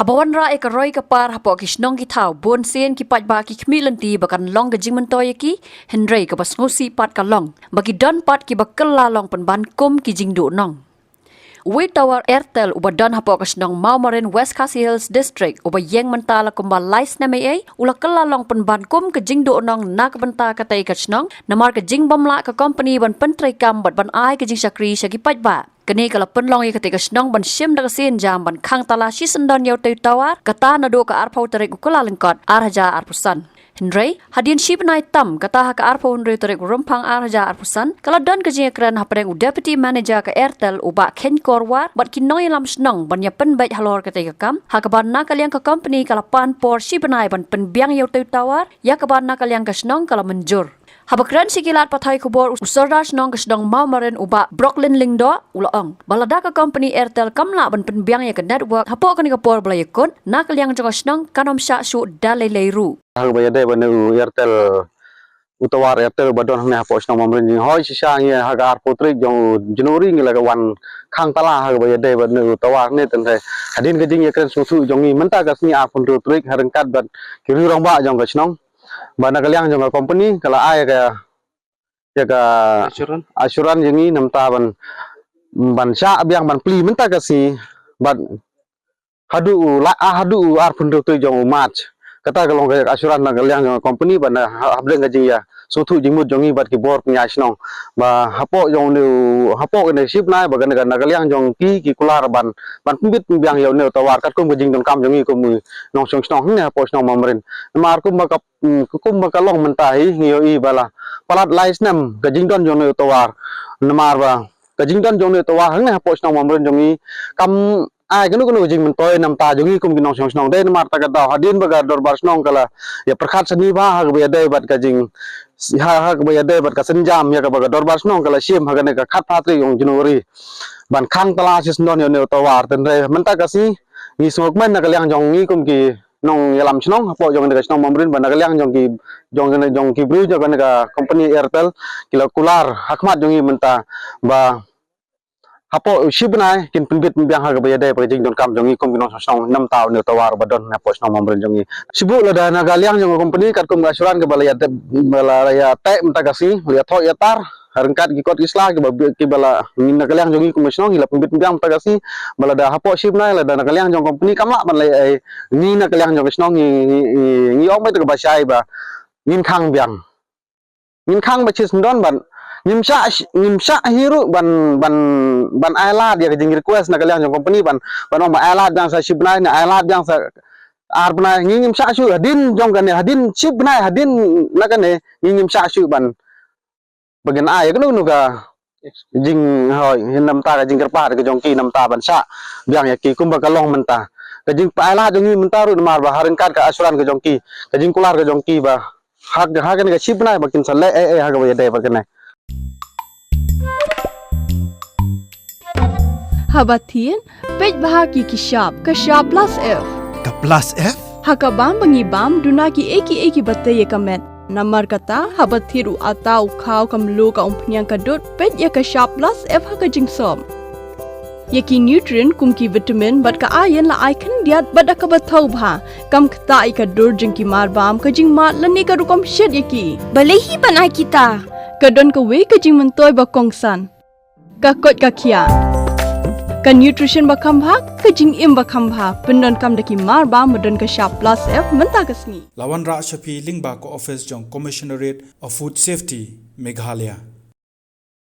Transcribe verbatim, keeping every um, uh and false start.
Haba wanrah ïa ka roi ka par hapoh ki shnong ki thaw, bun sien ki paidbah ki khmih lynti ba kan long ka jingmyntoi ïa ki, hynrei kaba sngewsih pat ka long ba ki don pat kiba kylla long pynban kum ki jingduhnong. Uwei u tower Airtel uba don hapoh ka shnong Mawmarin, West Khasi Hills District, uba ïeng mynta la kumba lai snem eiei, u la kylla long pynban kum ka jingduhnong na ka bynta katei ka shnong, namar ka jingbymlah ka kompani ban pyntreikam bad ban ai ka jingshakri sha ki paidbah. Kane ka la pynlong ïa katei ka shnong ban shim da ka sienjam ban khang tala shisyndon ïa utei u tower, kata naduh ka arphew tarik u Kyllalyngkot ar hajar arphew san. Hynrei hadien shi bnai tam, kata ha ka arphew hynriew tarik u Rymphang ar hajar arphew san, ka la don ka jingïakren hapdeng u Deputy Manager ka Airtel, u Bah Kheinkor War, bad ki nongïalam shnong ban ïa pynbeit halor katei ka kam, ha kaba na ka liang ka kompani ka la pan por shi bnai ban pynbiang ïa utei u tower, ïa kaba na ka liang ka shnong ka la mynjur. Haba kren sha ki lad pathai khubor, u Sordar shnong ka shnong Mawmarin, u Bah Brooklyn Lyngdoh, u la ong ba lada ka kompani Airtel kam lah ban pynbiang ïa ka network hapoh kane ka por ba la ïakut, na ka liang jong ka shnong kan ym shah shuh da lei lei ruh. Ha kaba ïadei bad une u Airtel, u tower Airtel uba don hangne hapoh shnong Mawmarin, jinghoi shisha ngi ha ka arphew tarik jong u January ngi la ka wan khang tala ha kaba ïadei bad une u tower ne, tangba hadien ka jingïakren sngewthuh jong ngi mynta ka sngi arphew hynriew tarik, ha ryngkat bad ki riew rangbah jong ka shnong, ba na ka liang jong ka kompani ka la ai ka, ïa ka assurance, assurance jong ngi namar ban, ban shah biang ban plie mynta ka sngi, bad haduh u la, ah, haduh u arphew hynriew tarik jong u March. Kata ka long ka assurance na ka liang jong ka kompani, bad na ha-, hapdeng ka jingïasngewthuh jingmut jong ngi bad ki bor pynïaid shnong, ba hapoh jong une u, hapoh kane shi bnai ba kane ka, na ka liang jong ki, ki kular ban, ban pynbit pynbiang ïa une u tower katkum ka jingdonkam jong ngi kum u nongshong shnong hangne hapoh shnong Mawmarin. Namar kumba ka, mm, kumba ka long mynta hi, ngi ïohi ba la palat lai snem ka jingdon jong une u tower. Namar ba ka jingdon jong une u tower hangne hapoh shnong Mawmarin jong ngi kam ai kano kano ka jingmyntoi na ka bynta jong ngi kum ki nongshong shnong. Dei namar kata ka daw hadien ba ka dorbar shnong ka la ïa pyrkhat sani bha ha kaba ïadei bad ka jing, ha, ha kaba ïadei bad ka sienjam ïa kaba ka dorbar shnong ka la shim ha kane ka khatphra tarik jong u January ban khang tala shisyndon ïa une u tower. Tangba mynta ka sngi ngi sngewkmen na ka liang jong ngi kum ki nongïalam shnong hapoh jong kane ka shnong Mawmarin, ba na ka liang jong ki, jong kane, jong ki briew jong kane ka kompani Airtel ki la kular ha khmat jong ngi mynta ba hapoh shi bnai kin pynbit pynbiang ha kaba ïadei bad ka jingdonkam jong ngi kum ki nongshong shnong namar une u tower ba don hapoh shnong Mawmarin jong ngi. Shibun lada na ka liang jong ka kompani katkum ka assurance kaba la ïa teh, ba la ïa teh mynta ka sngi, la ïa thoh ïa tar ha ryngkat ki kot ki sla kiba, kiba la, ngi na ka liang jong ngi kum ka shnong ngi la pynbit pynbiang mynta ka sngi, ba lada hapoh shi bnai lada na ka liang jong ka kompani kam lah ban leh ei, ngi na ka liang jong ka shnong ngi, ngi, ngi, ngi ong beit kaba shai ba ngin khang biang. Ngin khang ba shisyndon bad ngim shah, ngim shah hi ruh ban, ban, ban ai lad ïa ka jingrequest na ka liang jong ka kompani ban, ban ong ba ai lad biang sa shi bnai ne ai lad biang sa ar bnai, ngi ngim shah shuh hadien jong kane, hadien shi bnai hadien na kane ngi ngim shah shuh ban, ba ngin ai ïa kano kano ka jing, hoi, namar ka jingkyrpad ka jong ki namar ban shah biang ïa ki kumba ka long mynta. Ka jingpynlong jong ngi mynta ruh namar ba ha ryngkat ka assurance ka jong ki, ka jingkular ka jong ki ba ha, ha kane ka shi bnai ba kin sa leh ei ei ha kaba ïadei bad kane. Haba thied, peit bha ki, ki shap, ka shap plus F. Ka plus F? Ha ka bam ba ngi bam, duna kiei kiei kiba tei ïa ka met. Namar kata, haba thied u atta, u khaw, ka mluh, ka umphniang, ka dud, peit ïa ka shap plus F ha ka jingsop. Ïa ki nutrient kum ki vitamin bad ka iron la ai khyndiat bad da kaba thaw bha. Kam ktah ïa ka dur jong ki marbam, ka jingmad lane ka rukom shet ïa ki. Balei hi ban ai kita? Ka don kawei ka jingmyntoi ba kongsan. Ka koit ka khiah. Ka nutrition ba kham bha, ka jingim ba kham bha. Pyndonkam da ki marbam ba don ka shap plus F mynta ka sngi. La wanrah sha phi lyngba ka office jong Commissionerate of Food Safety, Meghalaya.